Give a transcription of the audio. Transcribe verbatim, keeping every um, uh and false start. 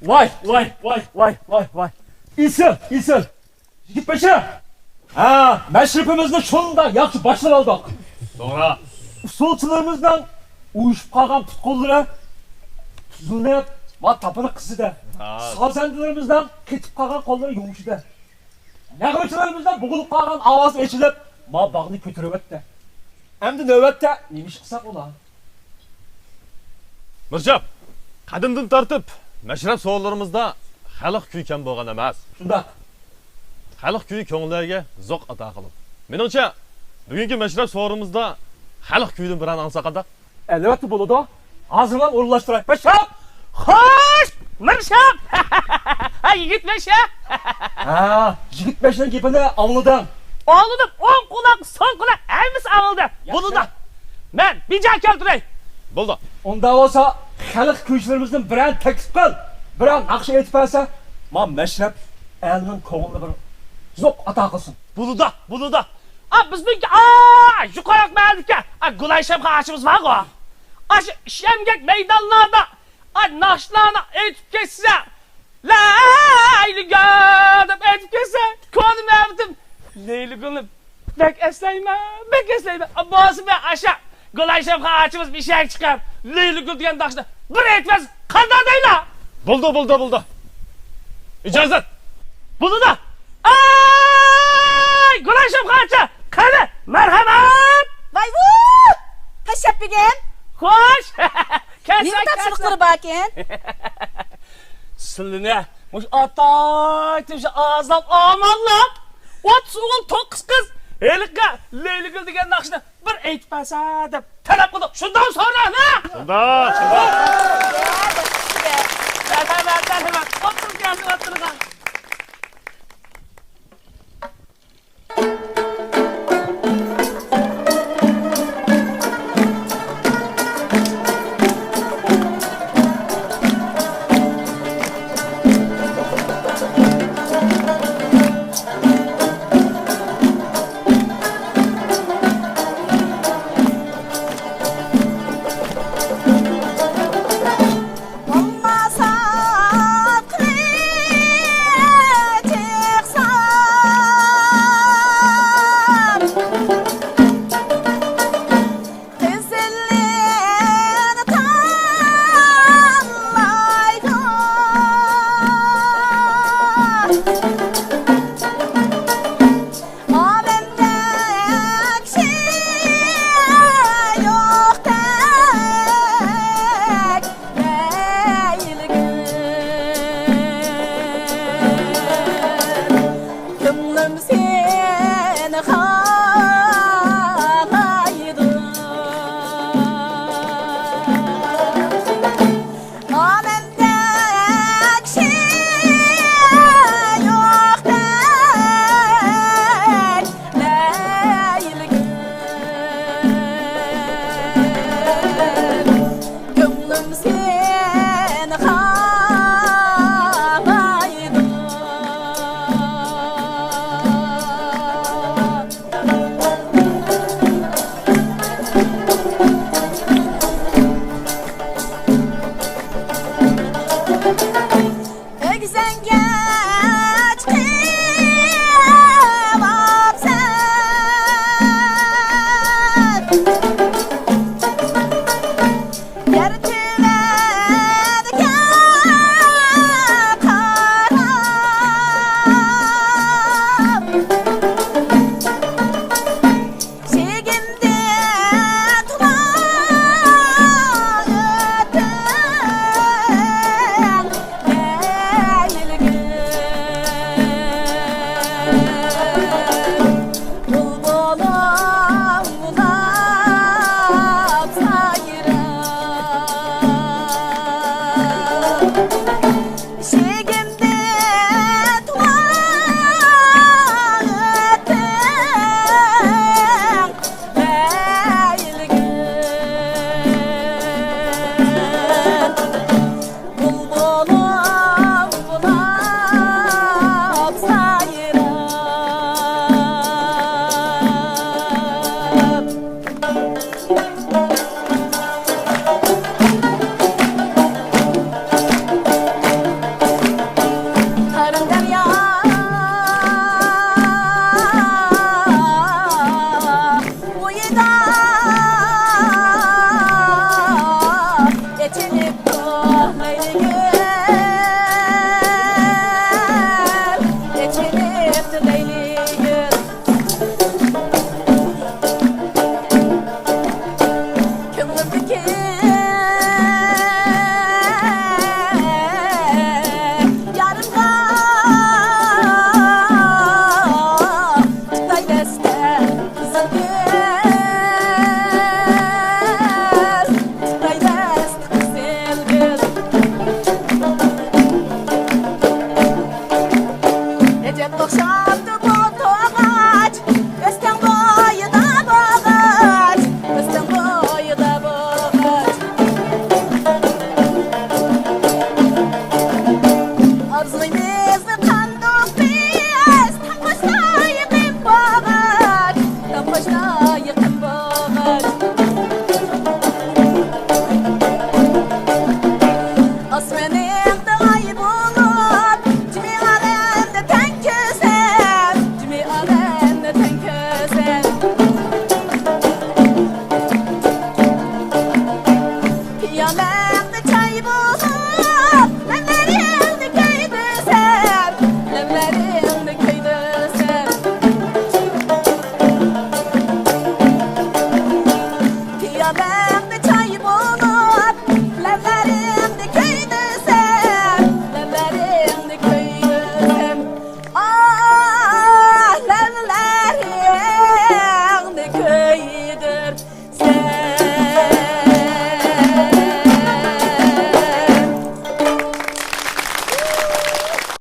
ۋاي، ۋاي، ۋاي، ۋاي، ۋاي، ۋاي. ئېسىل، ئېسىل. يىگىت بېشى. ھە، مەشرىپىمىزنى شۇنداق ياخشى باشلاپ ئالدۇق. توغرا. ئۇسسۇلچىلىرىمىزنىڭ ئۇيۇشۇپ قالغان پۇت-قوللىرى تۈزۈلۈپ، ما تاپىنى قىزىدى. ھە. سازەندىلىرىمىزنىڭ قېتىپ قالغان قوللىرى يۇمشىدى. نەغمىچىلىرىمىزنىڭ بوغۇلۇپ قالغان ئاۋازى ئېچىلىپ، ما باغنى كۆتۈرۈۋەتتى. ئەمدى نۆۋەتتە نېمە ئىش قىلساق بولا؟ مىرجاپ، قەدىمدىن تارتىپ مەشرەپ سورۇنلىرىمىزدا خەلق كۈيى كەم بولغان ئەمەس. شۇنداق. خەلق كۈيى كۆڭۈللەرگە زوق ئاتا قىلىدۇ. مېنىڭچە، بۈگۈنكى مەشرەپ سورۇنىمىزدا خەلق كۈيىدىن بىرەرنى ئاڭلىساق قانداق؟ ئەلۋەتتە بولىدۇ. ھازىرلا ئورۇنلاشتۇراي. باشلاپ! خوش! مىرشاپ! ھە، يىگىت بېشى! ھە، يىگىت بېشىنىڭ گېپىنى ئاڭلىدىڭ. ئاڭلىدىم. ئوڭ قۇلاق، سول قۇلاق ھەممىسى ئاڭلىدى. ياخشى. بولىدۇ. مەن بىجا كەلتۈرەي. بولدى. ئۇنداق بولسا، خەلق كۈيچىلىرىمىزدىن بىرەرنى تەكلىپ قىل. بىرەر ناخشا ئېيتىپ بەرسە، ما مەشرەپ ئەلنىڭ كۆڭلىنى بىر زوق ئاتا قىلسۇن. بولىدۇ، بولىدۇ. ئا، بىزنىڭكى، ئا، يۇقىرىراق مەھەللىدىكى، ئا، گۈلئايشەم خان ئاچىمىز بارغۇ. ئاشۇ ئىشەمگەك مەيدانلاردا، ئا، ناخشىلارنى ئېيتىپ كەتسە، لەيلىگۈل دەپ ئېيتىپ كەتسە، كونا مەۋلىتىم لەيلىگۈلنى بەك ئەسلەيمەن، بەك ئەسلەيمەن. ئا، بولسا مەن ئاشۇ گۈلئايشەم خان ئاچىمىز بېشىغا چىقىپ، لەيلىگۈل دېگەن ناخشىنى بىر ئېيتىپ بەرسە قانداق دەيلا؟ بولدى، بولدى، بولدى. ئىجازەت. بولىدۇ. ئاي، گۈلئايشەم خانچە، قېنى، مەرھەمەت! ۋاي ۋۇ! پەششەپ بېگىم! خوش! كەلسەڭ، نېمە تاپشۇرۇقلىرى باركەن؟ سىلىنى مۇشۇ ئاتايتىم شۇ ئازلاپ ئامانلاپ، ئوتتۇز ئوغۇل توققۇز قىز ھېلىقى لەيلىگۈل دېگەن ناخشىنى بىر ئېيتىپ بەرسە دەپ تەلەپ قىلدۇق. شۇنداقمۇ سورۇن، ھە؟ شۇنداق، شۇنداق. مەرھەمەت، مەرھەمەت. ئولتۇرۇڭ، كەلسە ئولتۇرۇڭ. كۆڭلۈم سېنى خالايدۇ. ئالەمدە كىشى يوقتەك لەيلىگۈل. كۆڭلۈم سېنى خالايدۇ. ئۆگزەڭگە چىقىۋاپسەن. يەر تۆۋەنگە قاراپ، چېگىمدىن تولا ئۆتتۈڭ، لەيلىگۈل. سۆيمىسى قانداق بىز، تاڭ قاشتا يېقىن باغاچ، تاڭ قاشتا يېقىن باغاچ. ئاسمىنىڭدا ئاي بولۇپ،